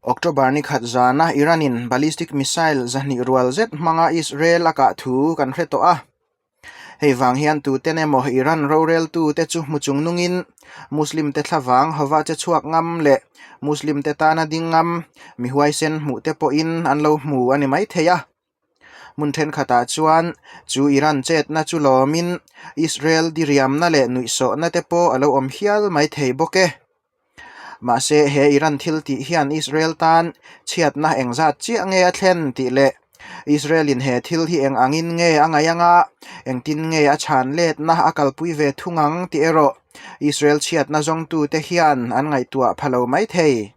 October ni khat zana Iran-in ballistic missile 200 rual zet hmanga Israel a kah thu kan hre tawh a. Hei vang hian tuten emaw Iran roreltute chu hmu chung nungin Muslim-te thlavang hova che chhuak ngam leh Muslim-te tana ding ngam mi huaisen hmuhte pawhin an lo hmu a ni maithei a. Hmun thenkhatah chuan chu Iran chetna chu lawmin Israel diriamna leh nuihsawhna te pawh a lo awm hial maithei bawk e. Mahse, he Iran thil tih hian Israel tan chhiatna engzat chiah nge a thlen tih leh Israel-in he thil hi eng angin nge a ngaih anga engtin nge a chhan letna a kalpui ve thung ang tih erawh Israel chhiatna zawngtute hian an ngaihtuah pha lo maithei.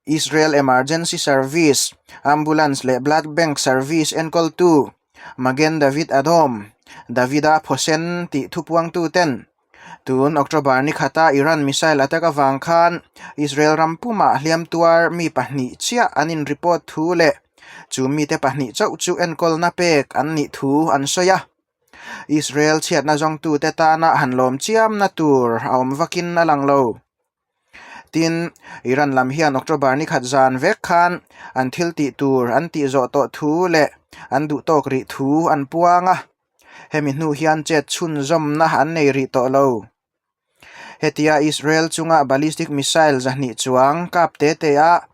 Israel Emergency Service, Ambulance leh Blood Bank Service enkawltu Magen David Adom, Davida Phosen tih thupuangtuten tun October ni khata Iran missile attack avang khan Israel ram pumah hliam tuar mi pahnih chiah an in report thu leh chu mite pahnih chauh chu enkawlna pek an nih thu an sawi a. Israel chhiatna zawngtute tana han lawm chiamna tur a awm vakin a lang lo. Tin, Iran lam hian October ni khat zan vek khan an thil tih tur an tih zawh tawh thu leh an duh tawk rih thu an puang a, hemi hnu hian chet chhunzawmna an nei rih tawh lo. Hetia Israel chunga ballistic missile 200 chuang kap te te a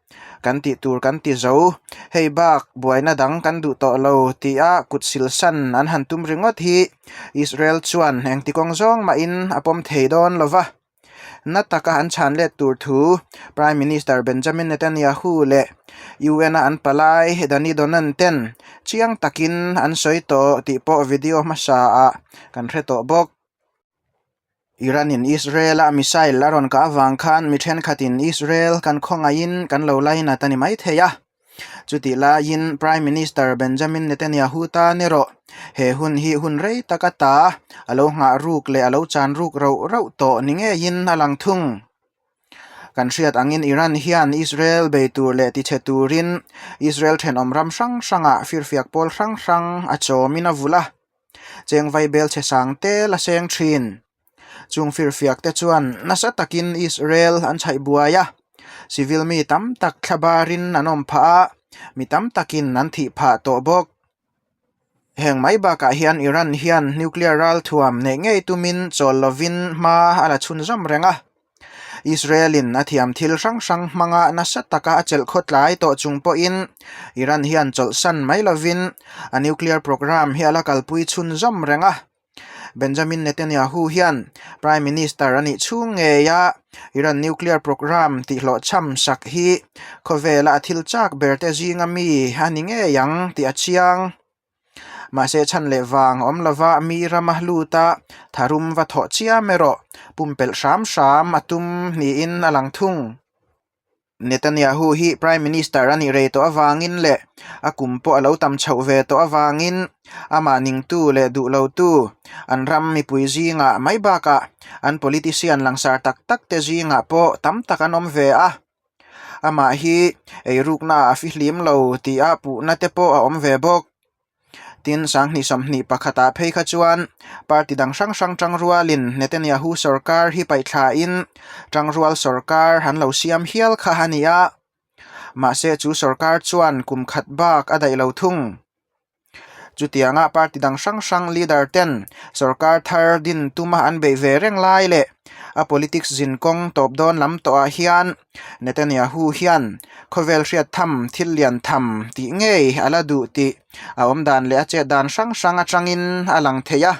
kan tih tur kan ti zo, hei bak buaina dang kan duh tawh lo tia kut silsan an han tum ringawt hi Israel chuan engti kawng zawng mahin a pawm thei dawn lo va. Na taka an chhan let tur thu Prime Minister Benjamin Netanyahu leh UN-a an palai Danny Donan ten chiang takin an sawi tawh tih pawh video hmasa ah kan hre tawh bawk. Iran-in Israel-a missile a rawn kah avang khan mi thenkhatin Israel kan khawngaihin kan lo lainat a ni maithei a. Chutih laiin Prime Minister Benjamin Netanyahu tan erawh he hun hi hun rei tak ata a lo nghah ruk leh a lo chan ruk rauh rauh tawh ni ngeiin a lang thung. Kan hriat angin Iran hian Israel bei tur leh tichhe turin Israel thenawm ram hrang hrangah firfiak pawl hrang hrang a chawmin a vulh a, cheng vaibel chhe sang te la seng thin. Chung firfiak te chuan nasa takin Israel an chhaih buai a, civil mi tam tak thla barin an awm phah a, mi tam takin an thih phah tawh bawk. Heng mai bakah hian Iran hian nuclear ralthuam neih ngei tumin chawl lovin hma a la chhunzawm reng a. Israel-in a thiam thil hrang hrang hmanga nasa taka a chelh khawtlai tawh chung pawhin Iran hian chawlhsan mai lovin a nuclear programme hi a la kalpui chhunzawm reng a. Benjamin Netanyahu hian Prime Minister a nih chhung ngei a, Iran nuclear programme tihhlawhchham sak hi khawvela a thil chak ber te zinga mi a ni ngei ang tih a chiang. Mahse chhan leh vang awm lova mi rama luta tharum va thawh chiam erawh pumpelh hram hram a tum niin a lang thung. Netanyahu hi Prime Minister a nih rei tawh avangin leh a kum pawh a lo tam chhoh ve tawh avangin amah ningtu leh duh lotu an ram mipui zingah mai bakah an politician langsar tak tak te zingah pawh tam tak an awm ve a. Amah hi eiruknaah a fihlim lo tia puhna te pawh a awm ve bawk. Tin, 2021 ah phei kha chuan party dang hrang hrang tangrualin Netanyahu sorkar hi paihthlain tangrual sorkar an lo siam hial kha a ni a. Mahse, chu sorkar chuan kum khat bak a daih lo thung. Chutianga party dang hrang hrang leader ten sorkar thar din tuma an beih ve reng lai leh a politics zinkawng tawp dawn lam tawhah hian Netanyahu hian khawvel hriat tham thil lian tham tih ngei a la duh tih a awm dan leh a chet dan hrang hrang atangin a lang thei a.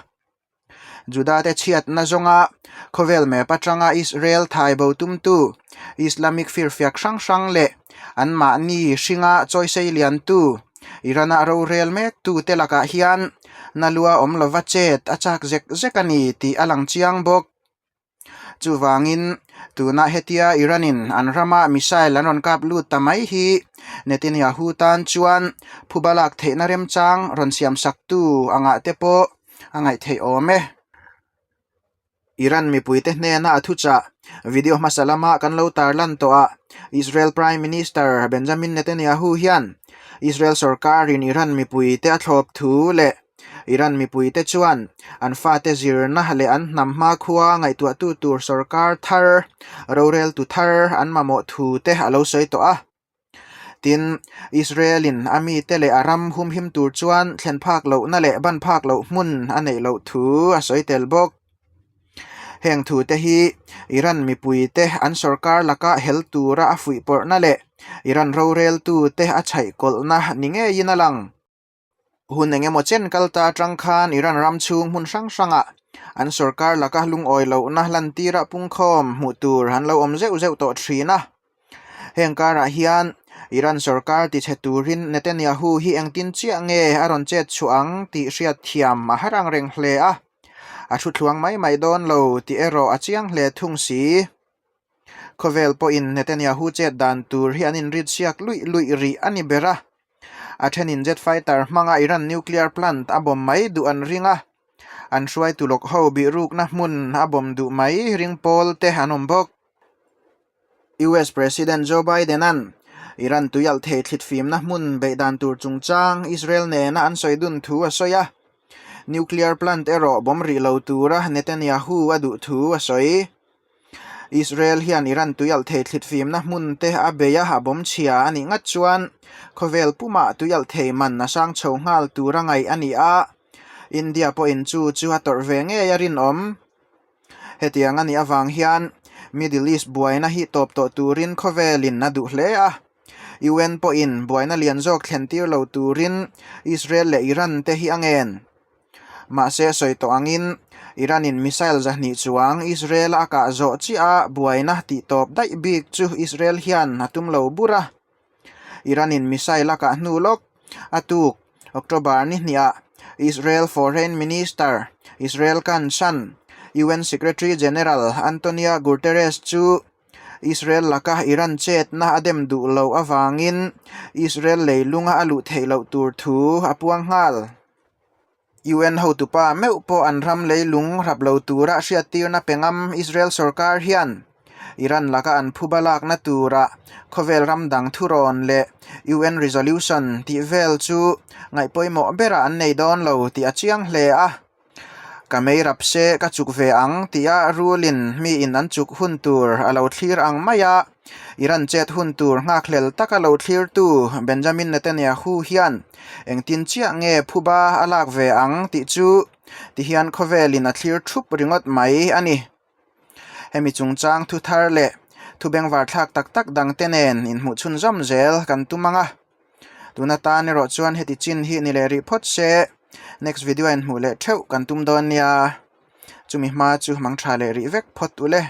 Juda te chhiatna zawnga khawvel map atanga Israel thai bo tumtu Islamic firfiak hrang hrang leh anmahni hringa chawisei liantu Iran-a rorel mektu te lakah hian nalua awm lova chet a chak zek zek a ni tih a lang chiang bawk. Chuvangin, tunah hetia Iran-in an rama missile an rawn kap lut ta mai hi Netanyahu tan chuan phuba lak theihna remchang rawn siam saktu angah te pawh a ngaih theih awm e. Iran mipuite hnena a thuchah video hmasa lama kan lo tarlan tawhah Israel Prime Minister Benjamin Netanyahu hian Israel sorkarin Iran mipuite a thlawp thu leh. Iran mipuite chuan an fate zirna leh an hnam hmakhua ngaihtuahtu tur sorkar thar, roreltu thar an mamawh thu te a lo sawi tawh a. Tin, Israel-in a mite leh a ram humhim tur chuan thlen phak lohna leh ban phak loh hmun a neih loh thu a sawi tel bawk. Heng thute hi Iran mipuite an sorkar laka hel tura a fuihpawrhna leh Iran roreltute a chhaihkawlhna ni ngeiin a lang. Hun eng emaw chen kal ta atang khan Iran ram chhung hmun hrang hrangah an sorkar laka lungawi lohna lantira pungkhawm hmuh tur an lo awm zeuh zeuh tawh thin a. Heng karah hian Iran sorkar tichhe turin Netanyahu hi engtin chiah nge a rawn chet chhuah ang tih hriat thiam a har ang reng hle a, a thu thluang mai mai dawn lo tih erawh a chiang hle thung si. Khawvel pawhin Netanyahu chet dan tur hi an inrit siak luih luih rih a ni ber a. A thenin jet fighter hmanga Iran nuclear plant a bawm mai duh an ring a, an hruaitu lawk ho bihrukna hmun a bawm duh mai ring pawl te an awm bawk. US President Joe Biden-a'n Iran tuialh thei thlit fimna hmun beih dan tur chungchang Israel nena an sawi dun thu a sawi a, nuclear plant erawh bawm rih lo tura Netanyahu a duh thu a sawi. Israel hian Iran tuialh thei thlit fimna hmun te a bei a, a bawm chhia a nih ngat chuan khawvel pumah tuialh thei man a sang chho nghal tura ngaih a ni a, India pawhin chu chu a tawrh ve ngei a rinawm. Hetiang a nih avang hian Middle East buaina hi tawp tawh turin khawvelin a duh hle a, UN pawhin buaina lian zawk thlen tir lo turin Israel leh Iran te hi a ngen. Mahse sawi tawh angin Iran-in missile 200 chuang Israel-a a kah zawh chiah a buaina tih tawp daih bik chu Israel hian a tum lo bur a. Iran-in missile a kah hnu lawk a tuk October ni hniah Israel Foreign Minister Israel Katz-a'n UN Secretary General Antonio Guterres chu Israel laka Iran chetna a dem duh loh avangin Israel leilunga a luh theih loh tur thu a puang nghal. UN hotupa meuh pawh an ram leilung rap lo tura hriattirna pe ngam Israel sorkar hian Iran laka an phuba lakna tura khawvel ram dang thurawn leh UN resolution tih vel chu ngaihpawimawh berah an nei dawn lo tih a chiang hle a. Ka mei rap se ka chuk ve ang tia rulin miin an chuk hun tur a lo thlir ang mai a. Iran chet hun tur nghakhlel taka lo thlirtu Benjamin Netanyahu hian engtin chiah nge phuba a lak ve ang tih chu tihian khawvelin a thlir thup ringawt mai a ni. Hemi chungchang thu thar leh thu bengvar thlak tak tak dangte nen inhmuh chhunzawm zel kan tum ang a. Tuna tan erawh chuan heti chin hi ni leh rih phawt se next video a inhmuh leh theuh kan tum dawn nia. Chumi hma chu hmang tha leh rih vek phawt u le.